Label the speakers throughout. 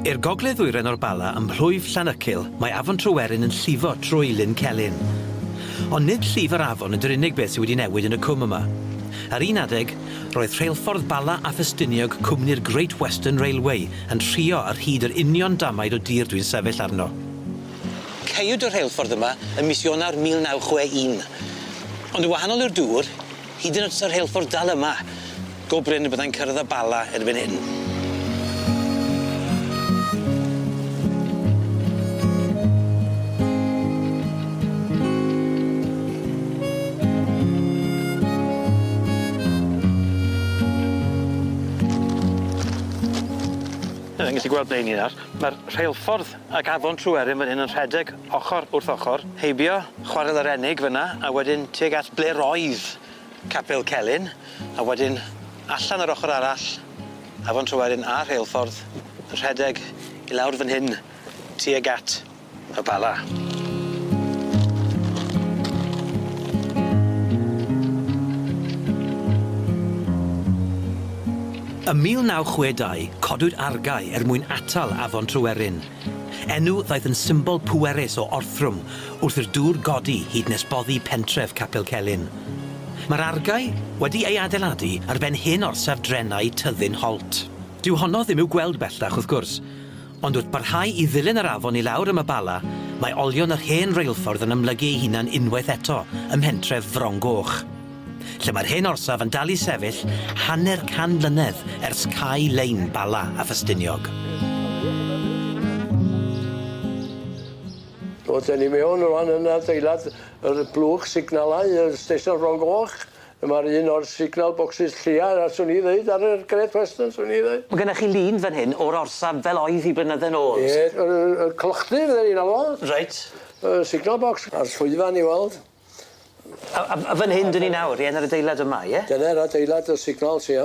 Speaker 1: I'r gogledd-ddwyrain o'r Bala ym mhlwyf Llanycil mae Afon Tryweryn yn llifo trwy Lyn Celyn. Ond nid llif yr afon ydy'r unig beth sy wedi newid yn y cwm yma. Ar un adeg, roedd rheilffordd Bala a Ffestiniog cwmni'r Great Western Railway yn rhuo ar hyd yr union damaid o dir dwi'n sefyll arno. Caewyd y rheilffordd yma ym mis Ionawr 1961. Ond yn wahanol i'r dŵr, Hyd yn oed sa'r rheilffordd dal yma, go brin y byddai'n cyrraedd y Bala erbyn hyn. Ni'n gallu gweld ble 'yn ni nawr. Ma'r rheilffordd ag afon Tryweryn fan hyn yn rhedeg ochor wrth ochor, heibio Chwarel yr Enig fyn 'na, a wedyn tuag at ble roedd Capel Celyn, a wedyn allan yr ochor arall, Afon Tryweryn a rheilffordd yn rhedeg i lawr fyn hyn tuag at y Bala. Ym 1962, codwyd argae er mwyn atal Afon Tryweryn. Enw ddaeth yn symbol pwerus o orthrwm wrth i'r dŵr godi hyd nes boddi pentref Capel Celyn. Mae'r argae wedi ei adeiladu ar ben hen orsaf drenau Tyddyn Holt. Dyw honno ddim i'w gweld bellach, wrth gwrs, ond wrth barhau i ddilyn yr afon i lawr am y Bala, mae olion yr hen reilffordd yn amlygu ei hunan unwaith eto ym mhentref Fron Goch. Lle mae'r hen orsaf yn dal i sefyll hanner can mlynedd ers cau lein Bala a Ffestiniog.
Speaker 2: O, 'dyn ni mewn rŵan yn adeilad yr blwch signalau y stesion Fron Goch. Dyma'r un o'r signal boxes lleia a swn i ddeud ar yr Great Western swn i ddeud.
Speaker 1: Ma' gynnoch chi lun fan hyn o'r orsaf fel oedd hi blynydde nôl.
Speaker 2: Ie, yr y clochdy fydden ni'n alw fo.
Speaker 1: Reit.
Speaker 2: Y signal box a'r llwyfan i weld.
Speaker 1: A a a fan hyn 'dyn ni nawr ie yn yr adeilad yma ie?
Speaker 2: Dyna'r adeilad y signals ie.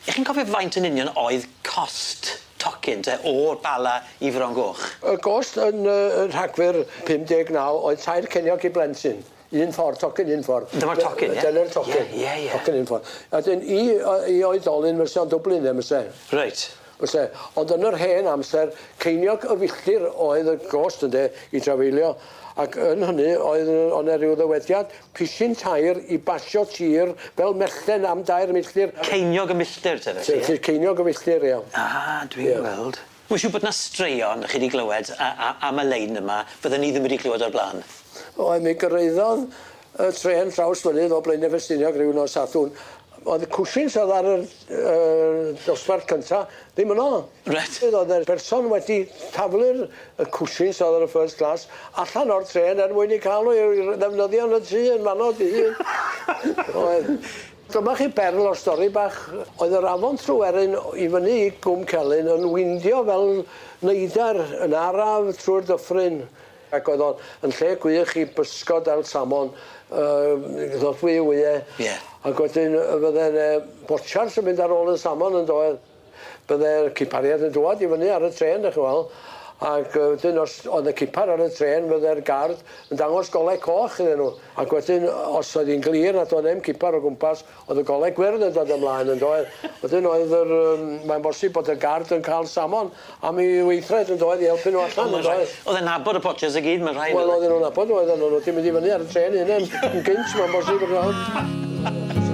Speaker 1: Y'ch chi'n cofio faint yn union oedd cost tocyn te o'r Bala i Fron Goch?
Speaker 2: Y gost yn yy yn Rhagfyr 59 oedd tair ceiniog i blentyn. Un ffordd, tocyn un ffordd.
Speaker 1: Dyma'r tocyn ie?
Speaker 2: Dyna'r tocyn.
Speaker 1: Ie ie ie.
Speaker 2: Tocyn un ffordd. A 'dyn i yy i oedolyn fysa o'n dwbli ynde byse?
Speaker 1: Reit.
Speaker 2: Fyse. Ond yn yr hen amser ceiniog y filltir oedd y gost ynde i trafeilio ac yn hynny oedd yy o' 'ne ryw ddywediad pisyn tair i basio tir fel mellten am dair milltir.
Speaker 1: Ceiniog y milltir te felly ie?
Speaker 2: Ceiniog y milltir ie.
Speaker 1: Ah dwi'n gweld. Mae'n siŵr bod 'na straeon chi 'di glywed a- a- am y lein yma fydden ni ddim wedi clywed o'r bla'n.
Speaker 2: Oedd mi gyraeddodd y trên Trawsfynydd o Blaenau Ffestiniog ryw nos Sadwrn. Oedd y cwshins oedd ar yr yy dosbarth cynta ddim yno.
Speaker 1: Reit.
Speaker 2: Oedd yr person wedi taflu'r y cwshins oedd ar y first class allan o'r trên er mwyn eu ca'l nw i'w ddefnyddio yn y tŷ yn fanno 'di hun. Oedd. Dyma chi berl o stori bach. Oedd yr afon Tryweryn i fyny i Gwm Celyn yn wyndio fel neidar yn araf trwy'r dyffryn. Ac oedd o'n yn lle gwych i bysgod a'r salmon yy ddodwy i wye.
Speaker 1: Ie.
Speaker 2: Ac wedyn yy fydde 'ne botsiars yn mynd ar ôl y salmon yn doedd? Bydde'r cipariad yn dŵad i fyny ar y trên 'dach chi wel' ac yy wedyn os oedd y cipar ar y trên fydde'r guard yn dangos gole coch iddyn nhw ac wedyn os oedd hi'n glir nad oedd 'im cipar o gwmpas Oedd y golau gwyrdd yn dod ymlaen yn doedd? Wedyn oedd yr yym mae'n bosib bod y guard yn ca'l samon am 'i weithred yn doedd i helpu nhw allan yn doedd?
Speaker 1: O'dd e'n nabod y potsiers i gyd ma'n rhaid.
Speaker 2: Wel oedden nhw'n nabod oedden nhw wedi mynd i fyny ar y trên 'u hunen yn gynt mae'n bosib yn doedd?